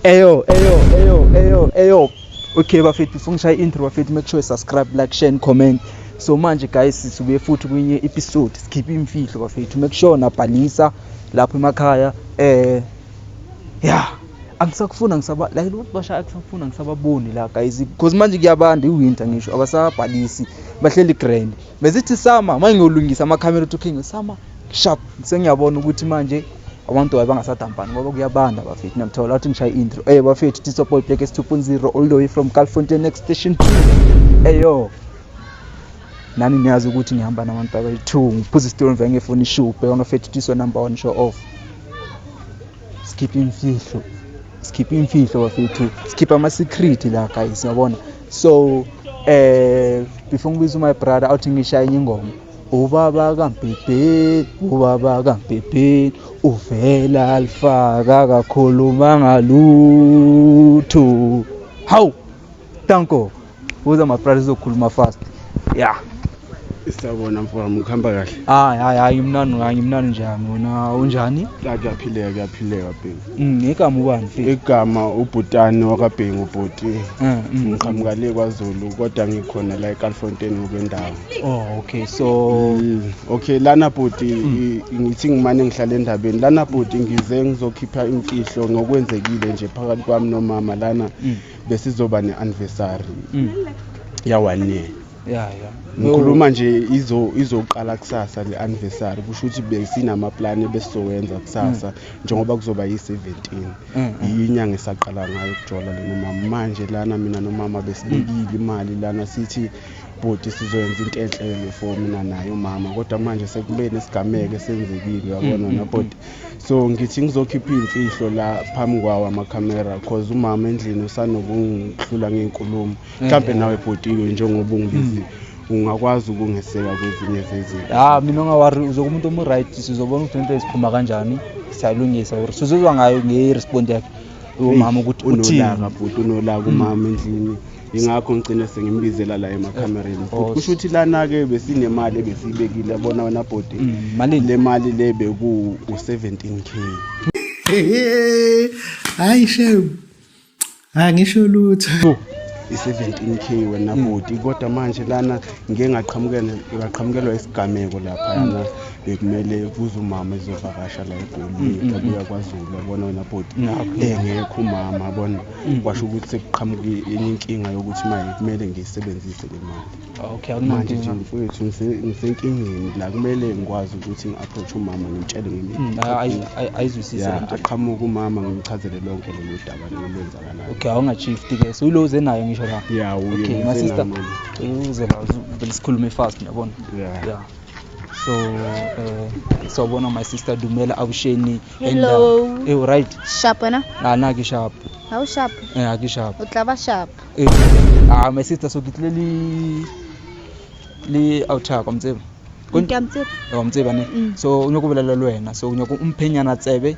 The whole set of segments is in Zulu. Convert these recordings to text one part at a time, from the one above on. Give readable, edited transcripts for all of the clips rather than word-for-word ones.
Eyo, eyo, eyo, eyo, eyo. Okay bafethu, before ngishaye intro bafethu, make sure you subscribe, like, share and comment. So manje guys, sibuye futhi kwenye episode, sikhiphe imfihlo bafethu. Make sure nabhalisa lapho emakhaya. Yeah, angisakufuna ngisaba like lo bashaya akusafuna ngisababoni la guys because manje kuyabanda i-winter ngisho abasabhalisi bahleli grand. Besithi summer manje ngiyolungisa ama-camera ukuthi okay nge-summer sharp sengiyabona ukuthi manje abantu abangasadampani ngoba kuyabanda bafethu niyamthola athi ngishaye intro. Eh bafethu, this boy Black S 2.0 all the way from Kaalfontein next station 2. Eyo nani niyazi ukuthi ngihamba nabantu abayi-2 ngiphuza isitori ngivele ngefoni ishubhe yona bafethu, this one number one show off. Sikhiphe imfihlo, sikhiphe imfihlo bafethu, sikhiphe ama-secret la guys, yabona. So before ngibiza my brother awuthi ngishaye enye ingoma. Ubaba kaMbhebhe, ubaba kaMbhebhe uvela alifaka kakhuluma ngalutho. Hawu danko, uza my brother uzokhuluma fast, yeah. Sawubona mfowami, ukuhamba kahle? Hayi hayi hayi, ngimnandi, hayi ngimnandi. Njani wena, unjani? La kuyaphileka, kuyaphileka bhengu. Igama ubani mfethu? Igama uBhutani wakaBhengu bhuti. Ngiqhamuka le kwaZulu kodwa ngikhona la eKalfontein ngokwendawo. Oh okay, so Okay, lana bhuti ngithi ngimane ngihlala endabeni. Lana bhuti ngize ngizokhipha imfihlo ngokwenzekile nje phakathi kwami nomama lana. Besizoba ne-anniversary ya 1 year. Ngikhuluma nje izoqala kusasa le anniversary, kusho ukuthi besinamaplani ebesizowenza kusasa njengoba kuzoba yi-17. Inyanga esaqala ngayo ukujola le nomama. Manje lana mina nomama besibekile imali lana sithi bhuti sizoyenza into enhle for mina naye umama, kodwa manje sekube nesigameko esenzekile uyabona na bhuti. So ngithi ngizokhipha iy'mfihlo la phambi kwawo amakhamera cause umama endlini usanokungihlula ngey'nkulumo. Mhlampe nawe bhuti-ke njengoba ungibizile ungakwazi ukungeseka kwezinye zezinto. Ah mina unga-worry, uzokuba umuntu omu-right, sizobona ukuthi into eziphuma kanjani, siyalungisa or sizozwa ngayo nge-respond yakhe umama ukuthi uthini. Unolaka bhuti, unolaka umama endlini, ingakho ngigcine sengimbizela la emakhamereni. Oh, kusho ukuthi lana-ke besinemali ebesiyibekile yabona wena bhuti. Malini? Le mali le beku-17 K. Hayi shame. Angisho lutho. I-17 K wena bhuti, kodwa manje lana ngike ngaqhamukelwa isigameko laphayana, bekumele kuze umama ezovakasha la eGoli ebuya kwaZulu yabona wena bhuti. Engekho umama yabona, kwasho ukuthi sekuqhamuka enye inkinga yokuthi manje kumele ngiyisebenzise le mali. Okay, manje nje akunankinga. Mfowethu ngisenkingeni la, kumele ngikwazi ukuthi ngi-approach umama ngimtshele Ayizwisise ya lento. Aqhamuke umama ngimchazele lonke lolu daba lolu lwenzakalayo. Okay, awunga-shift ke so ulo uze nayo ngisho la. Ya uye. Okay, my ngize sister. nayo mama. Uze la vele sikhulume fast yabona. Yeah. Yeah. So sawubona my sister, dumela avuxeni. Hello. Eh right. Sharp wena? Ah na ke sharp. Ha o sharp? Eh ha ke sharp. O tla ba sharp. Eh ah my sister, so ke tlile le outer kwa mtseba. Ke a mtseba. Wa mtseba ne? So o nyako bolela le wena, so o nyako mphenyana tsebe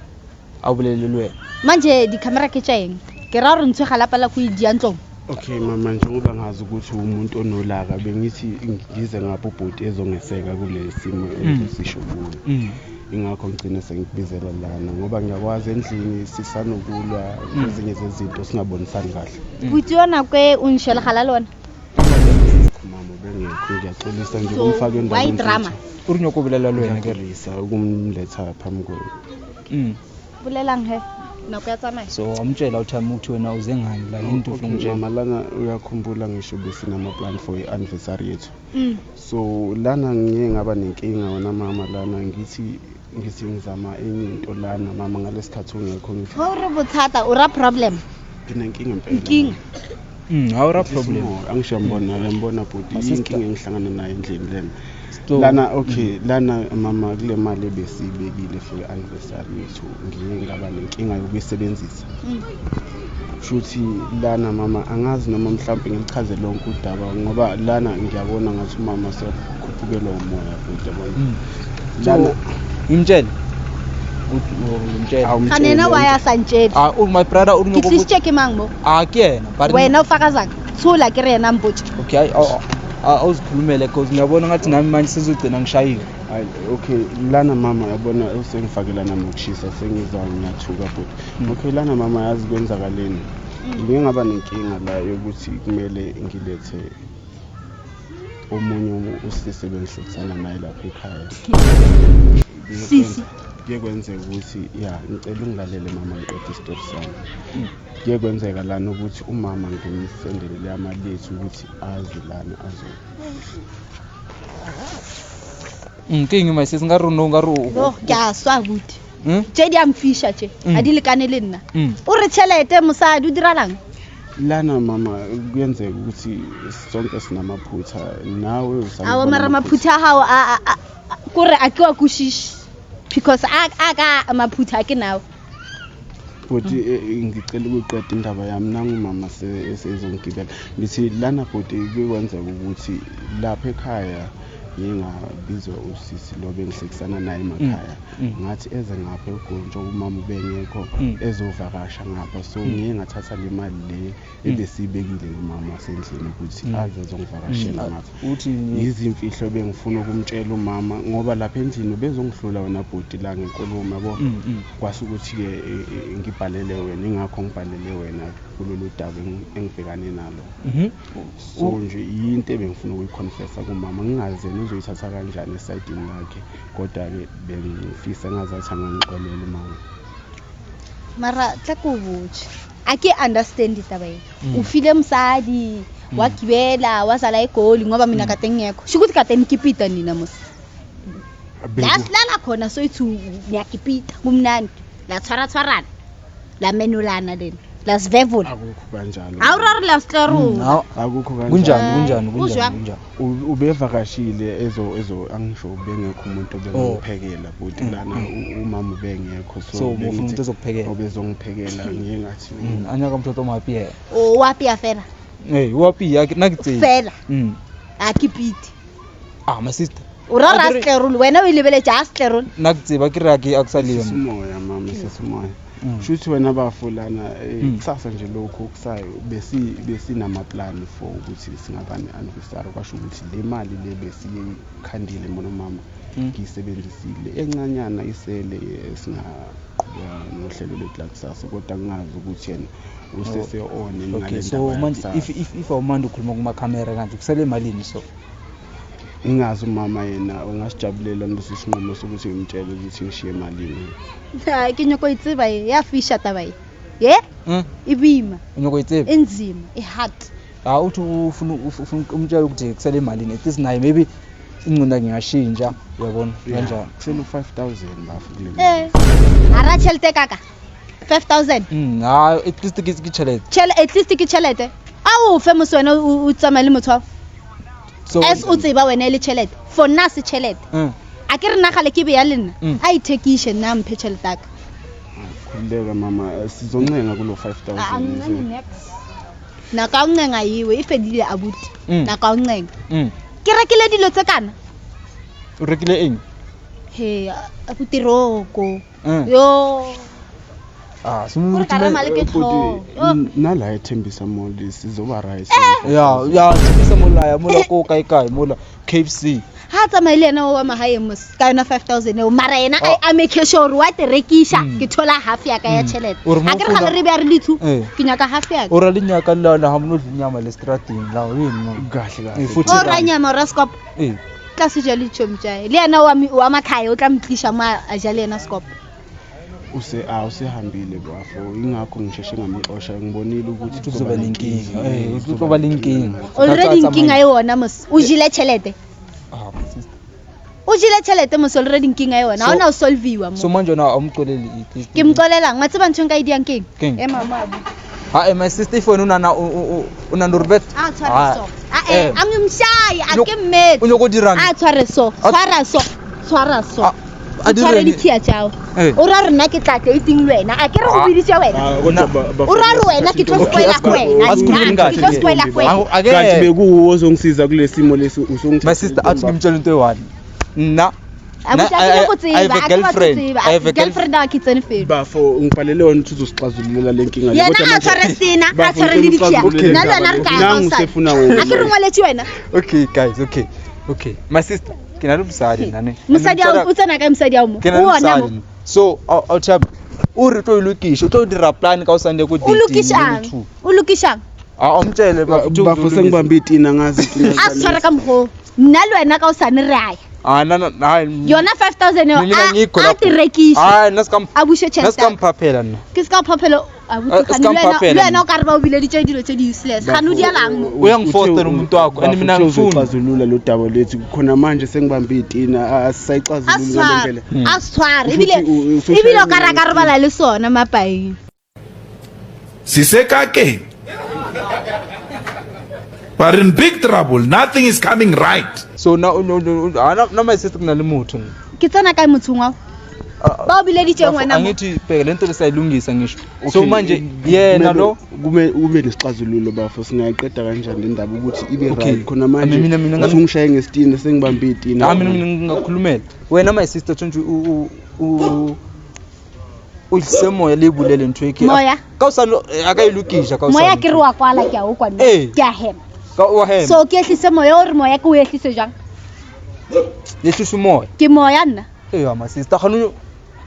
a o bolele le wena. Manje di-camera ke tša eng? Ke ra gore ntho e galapa la ko e dia ntlong. Okay mama, njengoba ngazi ukuthi umuntu onolaka bengithi ngize ngapha ubhuti ezongeseka kule simo engizosisho kuyo. Ingakho ngigcine sengikubizela lana ngoba ngiyakwazi endlini sisanokulwa kwezinye zezinto singabonisani kahle. Bhuti yo nako e o nšhelegala le ona. Mama bengekho, ngiyaxolisa nje So, kumfaka why endaweni drama? futhi. O re nyako bolela le wena ke re. Ngiyaxolisa ukumletha phambi kwenu. Bolelang he. Nako ya tsamaya. So wamtshela uthami ukuthi wena uze ngani la into ufuna Okay, umtshela. mama lana uyakhumbula ngisho besinama-plan for i-anniversary yethu. So lana ngiye ngaba nenkinga wena mama lana ngithi ngizama enye into lana mama ngalesikhathi ungekho ngithi Ga o re bothata o ra problem. nginenkinga impela. Nkinga. Ha o ra problem. Angisho ngibona ngiyambona bhuti My sister. inkinga engihlangana nayo endlini lena. So Lana okay lana mama kule mali ebesiyibekile for i-anniversary yethu ngiye ngaba nenkinga yokuyisebenzisa. Shuthi lana mama angazi noma mhlawumbe ngilichaze lonke udaba ngoba lana ngiyabona ngathi umama sekukhuphukelwa umoya futhi yabona. Lana So ngimtshele. Uthi ngimtshele. awumtshele. Ga nena wa ya sa ntšhele. Ah my brother o Ke nyako tlisitše ke mang mo? Ah ke yena. But Wena o fakazang? Tshola ke re yena mpotše. Okay, Awuzikhulumele cause ngiyabona ngathi nami manje sizogcina ngishayiwe. Hayi, okay, lana mama, yabona usengifakela nokushisa, sengizwa ngiyathuka futhi. Okay, lana mama, yazi kwenzakaleni, ngike ngaba nenkinga la yokuthi kumele ngilethe omunye usisi bengihlekisana naye lapha ekhaya. Sisi? Kuye kwenzeka ukuthi, ya, ngicela ungilalele mama, ngiqede isitori sami. Kuye kwenzeka lana ukuthi umama ngimsendele leya mali lethu ukuthi aze lana azo Nkingi my sis, nkare no nkare Yo, ke a swa abuti. Hmm? Tše di a mfiša tše. A di lekane le nna. O re tšhelete mosadi o diralang? Lana mama, kuyenzeka ukuthi sonke sinamaphutha, nawe usangibona. Awa, mara maphutha a gago kore a ke wa kwešiše because a ka maphutha a ke nawe. Bhuti, ngicela ukuyiqeda indaba yami, nangumama esezongigibela. Ngithi lana bhuti, kuye kwenzeka ukuthi lapha ekhaya ngingabizwa usisi lo bengihlekisana naye emakhaya. Ngathi eze ngapha eGoli njengoba umama ubengekho, ezovakasha ngapha, so ngiye ngathatha le mali le ebesiyibekile nomama wasendlini ukuthi aze ezongivakashela ngapha. Uthi Yizimfihlo bengifuna ukumtshela umama ngoba lapha endlini ubezongihlula wena bhuti la ngenkulumo, yabo. Kwase ukuthi-ke ngibhalele wena, ingakho ngibhalele wena kulolu daba engibhekane nalo. So nje yinto ebengifuna ukuyiconfessa kumama, ngingazi yena uzoyithatha kanjani esayidini lakhe, kodwa-ke bengifisa ngazathi angangixolela umama. Mara tla ko botse, a ke understand taba e. O file mosadi wa gibela wazala eGoli ngoba mina kade ngekho, sho ukuthi kade nikipita nina mos la silala khona, soyithi niyakipita kumnandi, la tshwaratshwarana, la menulana, lena la sivevola. Akukho kanjalo. Awurari la sitleru. Akukho kanjalo. Kunjani, kunjani? Uzwa? Kunjani, kunjani? Ubevakashile ezo angisho ubengekho umuntu obengiphekela bhuti lana, umama ubengekho, so So, ubufuna umuntu ozokuphekela? Obezongiphekela, ngiye ngathi Anyaka motho o tlo mo apeela. O apea fela. Ee, o apea, nna ke tsebe. Fela a kipite. Ah, my sister. O rara a setlerole, wena o e lebeletse a setlerole. Nna ke tseba ke re a ke a ke sa lema. Sesimoya mama, sesimoya. Shuthi wena bafulana, kusasa nje lokhu kusayo besinamaplani for ukuthi singaba ne-anniversary, kwasho ukuthi le mali le besiyikhandile mina mama ngiyisebenzisile encanyana isele, singaqhubeka nohlelo lethu lakusasa, kodwa ngingazi ukuthi yena usese on Okay, so manje if awumandi ukhuluma kumakhamera kanje, kusele malini so? Ngingazi umama yena ungasijabulela lesi sinqumo sokuthi ngimtshele ukuthi ngishiye malini. Hai, ke nyako e tseba e ya fisha taba e ye. E boima. O nyako e tseba? E nzima, e hard. Ha uthi ufuna umtshela ukuthi kusele malini, at least naye maybe ingqondo ngingashintsha, uyabona kanjani. Kusele u-5000 bafu kule mali. Ara tšhelete kaka 5000. Ha, at least ke tšhelete. At least ke tšhelete a o fe mose wena o tsamaye le motho wa So as o tseba wena e le tšhelete for nna se tšhelete. A ke re nagale ke beya le nna. A ithekiše, nna a mphe tšhelete aka. Khululeka mama, sizoncenga kulo 5000. Nako ya o ncenga ewe e fedile abuti. Nako ya o ncenga. Ke rekile dilo tse kana. O rekile eng? He, abuti, roko yo. Ah, Kore ka rema le ke tlhogo. Yo. Nala eThembisa Mall sizoba right. Ya, Thembisa mola ya mola ko kae kae mola KFC. Ha a tsamaye le ena o wa magaeng mos ka yona 5000 eo, mara yena a make sure wa te rekiša. Ke thola half ya ka ya tšhelete. O re mo A ke re gale re be a re le two. Ke nyaka half ya ka. O ra le nyaka la ha mono nyama le strateng la o eng mo. Kahle kahle. Futhi O ra nyama, o ra scop. Tla se ja le tšhomi tšae le yena wa makhaya, o tla motliša mo a ja le yena scop. Use ah usehambile bafo, ingakho ngisheshe ngamxosha, ngibonile ukuthi Kuzoba nenkinga. Kuzoba nenkinga. Already nkinga e ona mos, o jele tšhelete. Ah, my sister. O jele tšhelete mos, already nkinga e ona, ha ona o solviwa So mo. manje wena awumxoleli at least. Ke mxolelang wa tseba ntho e nka e diang keng? Keng? E mama abuti. Ha, my sister, if wena unana una norbet. A tshware so a a ngimshaye a ke mmetse. O nyoko dirang? A tshware so, tshwara so, tshwara so. A O tshware direng? dikhiya tjao. O ra re nna ke tla dating le wena, a ke re go Ah. biditse wena. O ra re wena ke tlo Okay, spoila wena. asikhulumi Nna, kahle ke tlo ke. spoila wena. Ake Kanti bekuwo ozongisiza kule simo lesi My sister, athi ngimtshela into eyi-one. Nna Abuti, Na- a ke I- nyako I tseba, have a a ke batlo girlfriend. tseba. I have a Girlfriend a ke tsene felo. Bafo, ngibhalele wona ukuthi uzosixazululela le nkinga le, Yena kodwa a manje- tshware sena, a Bafo, tshware le ngicela ditšhia. uxazulule Nna le le wena re ndaba ka le. ya Nangu kaosane. usefuna wena. A ke re ngwaletse wena. Okay guys, okay. Okay. My sister, ke na le mosadi nna ne. Mosadi ao o tsena kae mosadi ao mo? Ke na le O ona mo. mosadi. So, I'll tell o re tlo e lokisha, o tlo dira plan ka o sande ko O dating. lokišang? O lokišang? A o mtshele bafo. Bafo, sengibambe itina, ngazi itina. A se tshware ka mokgoo. Nna le wena ka osane re aya. Ah, na na na. Yona 5000 eo Mina a ngikho a lapho. te rekise. Hayi, nna ska A buše nna tšhelete. ska mphaphela nna. Ke se ka o phaphela abuti Eh, gane se ka le wena mphaphela le wena nna. o ka re ba o bileditše dilo tse di useless. Gane o dielang mo? Uyangifosta nomuntu wakho, and mina angifuni. Uzoxazulula lo daba lethu khona manje, sengibambe itina, A asisayixazululi se ngale tshware. ndlela. A se tshware. Futhi Ebile usushaya ebile o ka re a mina ka robala le sona mapaing. Sisekakeng. We're in big trouble. Nothing is coming right. So now no no na na my sister kuna le motho. nna. Ke tsena kae mothong wa? Ah, Ba o bileditšeng Bafo, wena mo? angithi bheka lento lesayilungisa ngisho. So Okay, manje yena kumele- lo kume ube nesixazululo bafo, singayiqeda kanjani le ndaba ukuthi ibe Okay. right khona manje? Mina- Usungishaye ngesitina, sengibambe itina. Ah, mina ngingakhulumela. Wena my sister tshontshe u u uyisemoya lebulele ntho e ke. Moya. Ka usano akayilukisha ka usano. Moya ke re wa kwala ke a o kwa nna. Eh. Ke a hema. Ka o hema. So ke ehlise moya o re moya ke o ehlise jang? Yehlisa umoya. Ke moya nna. Eh my sister khanu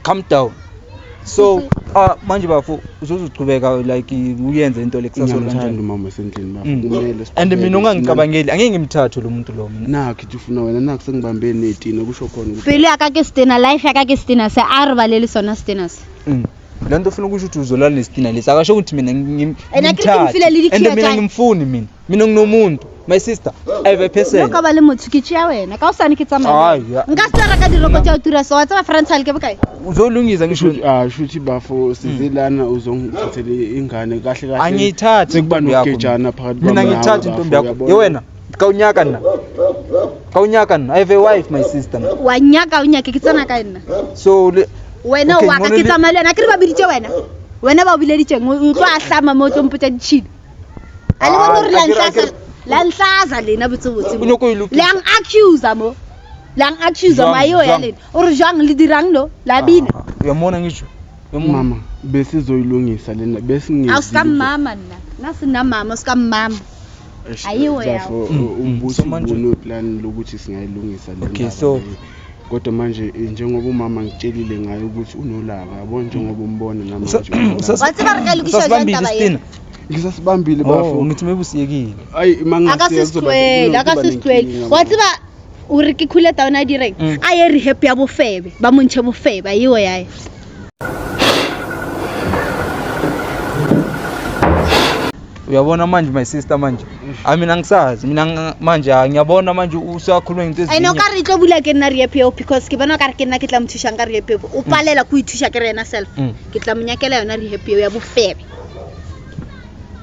calm down. So manje bafo uzozuchubeka like uyenze into le kusasa Ngiyamthanda kanjani. umama sendlini bafo, Mm. kumele And mina siqhubeke. ungangicabangeli angeke ngimthathe lo muntu lo mina. Nakho ithi ufuna wena, nakho sengibambe netina, kusho khona ukuthi Pelo ya ka ke stena, life ya ka ke stena se a robale le sona stena se. Mm. Le nto ufuna ukusho ukuthi uzolala nesitina lesi akasho ukuthi mina And akere ke mfile le ngimthathe. And dikhiya mina tsa- ngimfuni mina. Mina nginomuntu. My sister, I have a person. Mo ka ba le motho ke tšea wena ka osane ke tsamaya. Ai, ya. Nka se tla reka diroko tša go tura so wa tseba frontal ke bokae? Uzolungisa ngisho Ah, shuthi bafo sizelana uzongithathele ingane kahle kahle. angiyithathi Sekuba intombi yakho nokugejana phakathi mina kwami nawe, ngiyithathi bafo, intombi yakho uyabona? ye wena kawunyaka nna kawunyaka nna I have a wife my sister nna. Wa nyaka o nyake ke tsena kae nna? So le Wena Okay, wa ka ngono ke le- tsamaya le wena ke re ba biditše wena. Wena ba o bileditšeng o tlo a hlama mo o tlo mpotša ditšhila. A le bone Ah, gore la akere- nhlaza la nhlaza lena botsebotse o mo. nyako e lokisa. Le ang accuser mo. Le ang accuser Jwang, mo ayo ya jwang? lena. O re jwang le dirang lo? La bina. Ah, uyamona ngisho Uyamona? Mama, besizoyilungisa lena besingezi. A o ska mmama nna. Nna se nna mama, o ska mmama. Ayiwo yawo. Mm, Ubuthi so manje- ubuneplan lokuthi singayilungisa le Okay, ndaba so- le. Kodwa manje njengoba umama ngitshelile ngayo ukuthi unolaka, yabo, njengoba umbona namanje unolaka. Wa tseba re ka lokisa jwang Usasibambile taba e? isitina Ngisasibambile Oh, bafo. ngithi maybe usiyekile Ayi A ka se stlwele, a ka se stlwele. Wa tseba o re ke khule taona a direng? Mm. A ye rehab ya bofebe, ba mo ntshe bofebe, ayo yae. Uyabona manje my sister manje ah mina angisazi mina manje ah, ngiyabona manje usakhuluma into Ene o ezinye ka re e tlo bula ke nna rehab eo because ke bona o ka re ke nna ke tla mo thušang ka rehab eo. O palela ko ithuša ke re yena self. Mm. Ke tla mo nyakela yona rehab eo ya bofebe.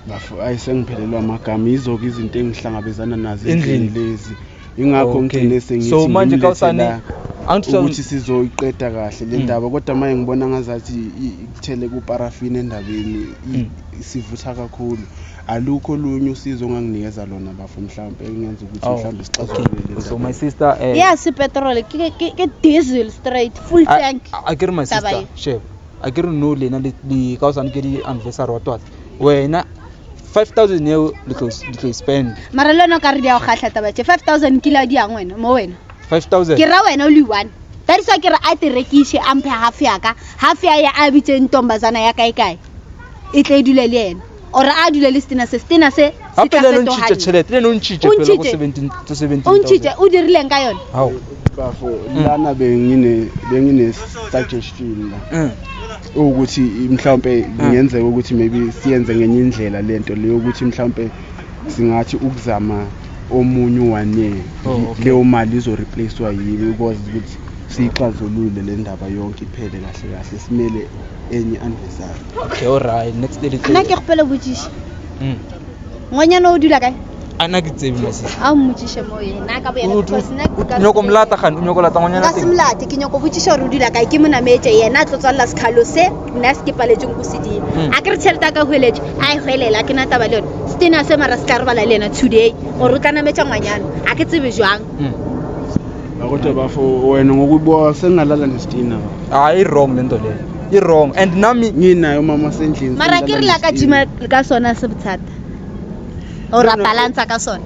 Bafo, ayi sengiphelelwa amagama, yizo-ke izinto engihlangabezana nazo Endlini. endlini lezi, ingakho Okay. ngigcine sengithi So manje ngimlethe kawusane la angithi ukuthi sizoyiqeda kahle le Mm. ndaba, kodwa manje ngibona ngazathi ikuthele kuparafini endabeni Mm. sivutha kakhulu. Alukho olunye usizo onganginikeza lona bafo, mhlawumpe engenza ukuthi Oh, mhlawumbe sixazulule le okay. So ndaba. my sister Ya se petrol ke diesel straight full tank. a ke re my Taba sister e. shebe a ke re no lena le ka osane ke di-anniversary wa twatse wena 5000 eo le tlo e spend. Mara le wena o ka re di a go kgatlha taba tše 5000 kile a di yang wena mo wena. 5000 Ke ra wena o le one. That is why ke re a te rekiše a mphe half ya ka, half ya ya a bitseng ntombazana ya kae kae. E tle e dule le yena. Or a dule le stena se, stena se se gape tla le ene o fetoga ntšhitše nna. tšhelete le ene o ntšhitše O pele go ntšhitše. 17 to 17 O ntšhitše o dirileng ka yona? Hao. Bafo, lana bengine suggestion la Mm. ukuthi mhlawumbe kungenzeka ukuthi maybe siyenze ngenye indlela lento leyo, ukuthi mhlawumbe singathi ukuzama omunye u-one year. Oh, okay. Leyo mali izoreplacewa yimi ukwazi ukuthi siyixazulule le ndaba yonke iphele kahle kahle, simele enye anniversary. Okay, alright, next day le tlo- Nna ke kgopela botšiše. Mm. Ngwanyana o dula kae? A nna ke tsebe my sister. A o mmotšiše mo yena ka bo yena because nna O ke ka nyako molata gane o nyako lata ngwanyana nka se teng molate, ke nyako botšiša gore o dula kae, ke mo nametse yena a tlo tswalela sekhalo se nna se ke paletseng ko sedimo. Mm. A ke re tšhelete a ka hweletše a e hwelela, a ke na taba le yone stena se, mara se tla robala le yena today gore o tla nametša ngwanyana a ke tsebe jwang. Mm. Kodwa bafo wena ngokuyibuka sengingalala nesitina. Hayi, i-wrong lento leyo, i-wrong, and nami Nginayo umama sendlini. Mara ke re la ka jima ka sona se bothata o ra balansa ka sona.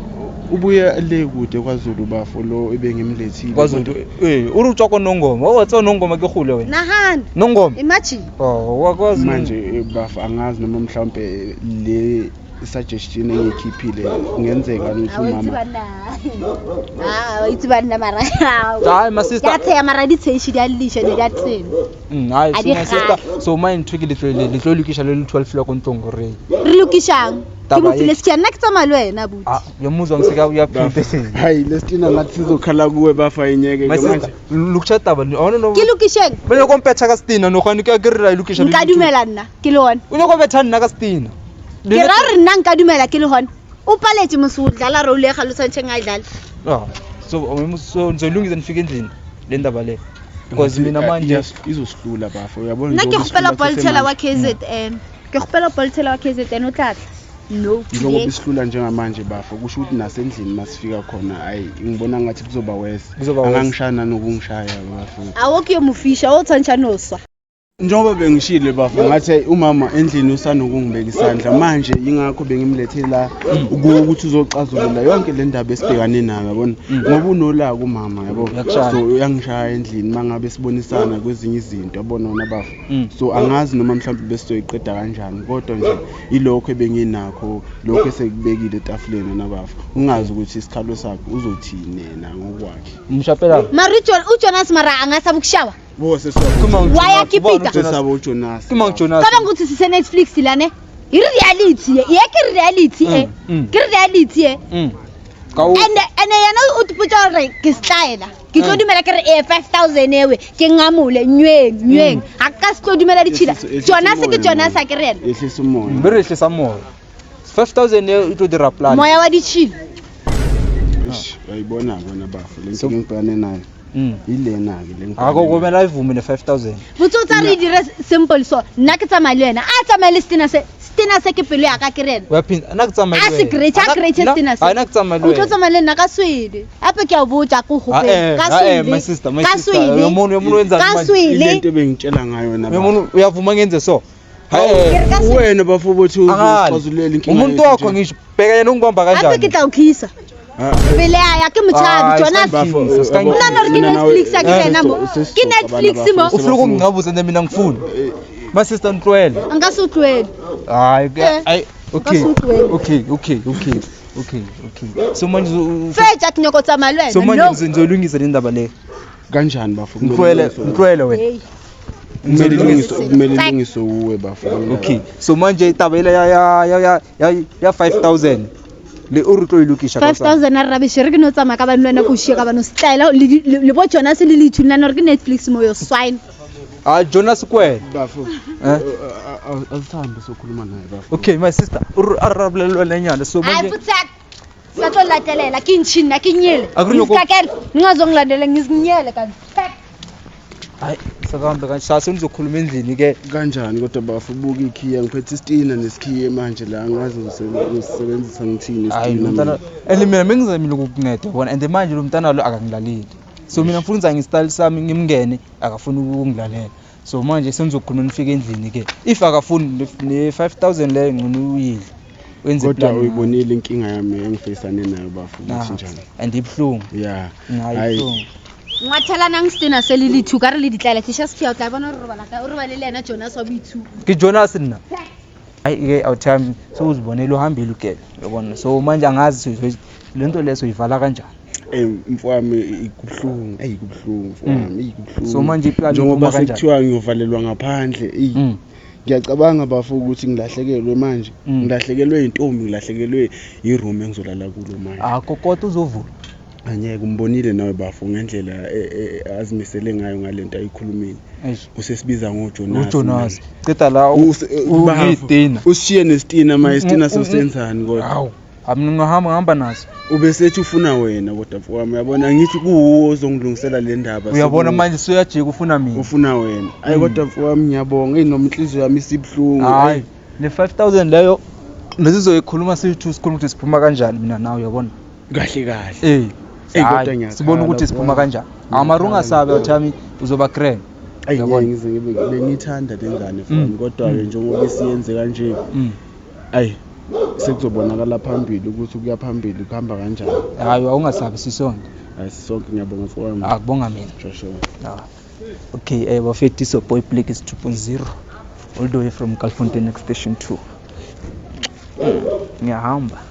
Ubuye le kude kwaZulu bafo lo ebengimlethile. KwaZulu, o re o tswa ko Nongoma, o tswa Nongoma ke gole wena. Nahana. Nongoma. Imagine. Oh, wakwazi. Manje bafo angazi noma mhlawumbe le suggestion engiyikhiphile kungenzeka ukuthi umama Ah, itse banna mara. Hayi, my sister. Ya tsheya mara di tsheshi di a lisha di a tsena. Hayi, A so di my sister, so mine ntho ke le tlo lokisha le le 12 la ko ntlong gore Re lokishang? Ke Taba mo file se nna ke tsamaya le wena buti. Ah, uyamuzwa ngisika uyaphinda. Hayi, lesitina ngathi sizokhala kuwe bafa inyeke My ke sister, manje. lokisha taba ni. Oh no no. Ke lokisheng? Ba nyako mpetha ka stina no gane ke ke re ra e lokisha. Nka dumela nna ke le hona. O nyako betha nna ka stina. Ke ra re nna nka dumela ke le hona. O paletse mose o dlala role e ga lo tshwantseng a e dlale. Ah, so ngizolungisa nifike endlini le ndaba le. Because mina manje Izosihlula bafo uyabona. Nna ke njengoba kgopela isihlula Paul wa sesemanje. KZN. Ke kgopela Paul wa KZN o tla tla. No. Njengoba isihlula njengamanje bafo kusho ukuthi nasendlini masifika khona hayi ngibona ngathi kuzoba worse. Kuzoba worse. Angangishaya nanokungishaya bafo. A o ke yo mofisha o tshwantsha no swa. Njengoba bengishilo bafo ngathi hey, umama endlini usanokungibeka isandla manje ingakho bengimlethe la ukuthi uzoxazulula yonke le ndaba esibhekane nayo yabona, ngoba unolaka umama yabo. Uyakushaya. So uyangishaya endlini mangabe sibonisana kwezinye izinto yabona wona bafo. So angazi noma mhlawumbe besizoyiqeda kanjani kodwa nje ilokho ebenginakho lokho esekubekile etafuleni nabafo ungazi ukuthi isikhalo sakhe uzothini yena ngokwakhe. Mshapela. Mara o Jonas mara a nga sa bokushawa. Bo sesabo Waya kipita. Sesabo uJonas. Ke mang Jonas? Ka bang ukuthi sise Netflix la ne. E re reality ye, ye ke reality e. Ke reality e. Ka o And yena o tipotsa hore ke style. Ke tlo dumela ke re 5000 ewe ke ngamole nyweng nyweng. Ha ka se tlo dumela ditshila. Jonas ke Jonas a ke re yena. Ehlisa umoya. Mme re ehlisa moya. 5000 e tlo dira plan. Moya wa ditshila. Eish, uyayibona bona bafo le nto engibhekane nayo. Ilena ke le Akho kumele ayivume ne 5000. Botse o tsa re dire simple so nna ke tsamaya le wena a tsamaye le stina se stina se ke pelo ya ka ke rena. Uyaphinda nna ke tsamaya le A se great a great stina se. Hayi nna ke tsamaya le O tlo wena. tsamaya le nna ka swele. Ape ke a o botsa ko gopela ka swele. My sister, my Ka sister. swele. Uyamuntu uyamuntu wenzani Ka manje? swele. Ile nto ebengitshela ngayo na. Uyamuntu uyavuma ngenze so. Hayi. Ke re ka swele. Wena bafo bothi Angali. uzoxazulela inkinga. Umuntu wakho ngisho bheka yena ungibamba Ape ke kanjani? tla o khisa. Pele ya ke mothabi Jonas. Nna no re ke Netflix a ke rena mo. Ke Netflix mo. Ufuna ukungincabuza nje mina ngifuni. My sister ntwele. Nka se o tlohele. Hayi, hayi, okay. Nka se o tlohele. Okay. So manje Fetja ke nyoko tsamaya le so wena. manje No. ngizolungisa le ndaba le. Kanjani bafo? Ntwele, ntwele wena. Hey. Kumele ilungiswe, kumele ilungiswe uwe bafo. Okay. So manje taba ile ya 5000 le o re tlo e lokisha ka hosane. 5000 a rubbish re ke no tsamaya ka bane le wena ko shie ka bane o style le bo Jonas le le thunana re ke Netflix mo yo swine. Ah, Jonas kwena. Bafo. Eh? Awusambe sokhuluma naye bafo. Okay, my sister, o re arabelelwa lenyana so Hayi manje futhi sa tlo latelela ke ntšhi nna ke nyele. Akunyoko- Ngisikakela ngingazongilandela ngizinyele kanti. Hayi, sakahambe kanje sase nizokhuluma endlini ke. Kanjani kodwa bafo buka ikhiya ngiphethe isitina nesikhiye manje la angazi ngisebenzisa ngithini Hayi isitina. lo mntana and mina bengizamile ukukunceda yabona and manje lo mntana lo akangilaleli. So mina ngifuna ukuthi ngi-style sami ngimngene akafuni ukungilalela. So manje senizokhuluma nifike endlini ke. If akafuni ne 5000 leyo ngcono uyidle. Wenze Kodwa plan. uyibonile inkinga yami engifeyisane nayo bafo ukuthi njani. And ibuhlungu. Yeah. Hayi Hayi. ibuhlungu. Ngwathelanang sena se le le two ka re le ditlaela tliša sekhiya o tla bona gore robala kae o robale le yena Jonas wa boitshupo. Ke Jonas nna. Hayi ke awuthami sewuzibonela uhambile ukele yabona. So manje angazi le nto leyo soyivala kanjani. Mfowami kubuhlungu, ey kubuhlungu mfowami, ey kubuhlungu. So manje i-plan njengoba iphuma kanjani? sekuthiwa ngiyovalelwa ngaphandle, ey ngiyacabanga bafo ukuthi ngilahlekelwe manje, ngilahlekelwe intombi, ngilahlekelwe i-room engizolala kulo manje. Ah, kokota uzovula. Angeke umbonile nawe bafo ngendlela azimisele ngayo ngalento ayikhulumile. Usesibiza ngoJonas. uJonas. Ceda la unestina. Ushiye nestina manje istina sosenzani kodwa? Hawu, mina ngihamba ngihamba naso. Ubesethi ufuna wena kodwa mfowami uyabona ngithi kuwo ozongilungisela le ndaba. Uyabona manje suyajika ufuna mina. Ufuna wena. Ayi kodwa mfowami ngiyabonga ey noma inhliziyo yami isibuhlungu. Hayi, le 5000 leyo lesizoyikhuluma siyi-two sikhuluma ukuthi siphuma kanjani mina nawe uyabona. Kahle kahle. Eyi, kodwa Hayi, ngiyakhala, sibone ukuthi siphuma bro. kanjani. Amara ungasabi awuthami, uzoba grand. Ayi, Yabona. ngeke ngize ngibe bengiyithanda le ngane fana, kodwa-ke njengoba isiyenze kanje, ayi, sekuzobonakala phambili ukuthi kuya phambili kuhamba kanjani. Hayi, awungasabi, sisonke. Hayi, sisonke. Ngiyabonga mfowami. Akubonga mina. Sure, sure. Ah. Okay, bafethu, is your boy Blake is 2.0 all the way from Kaalfontein Extension 2. Ngiyahamba.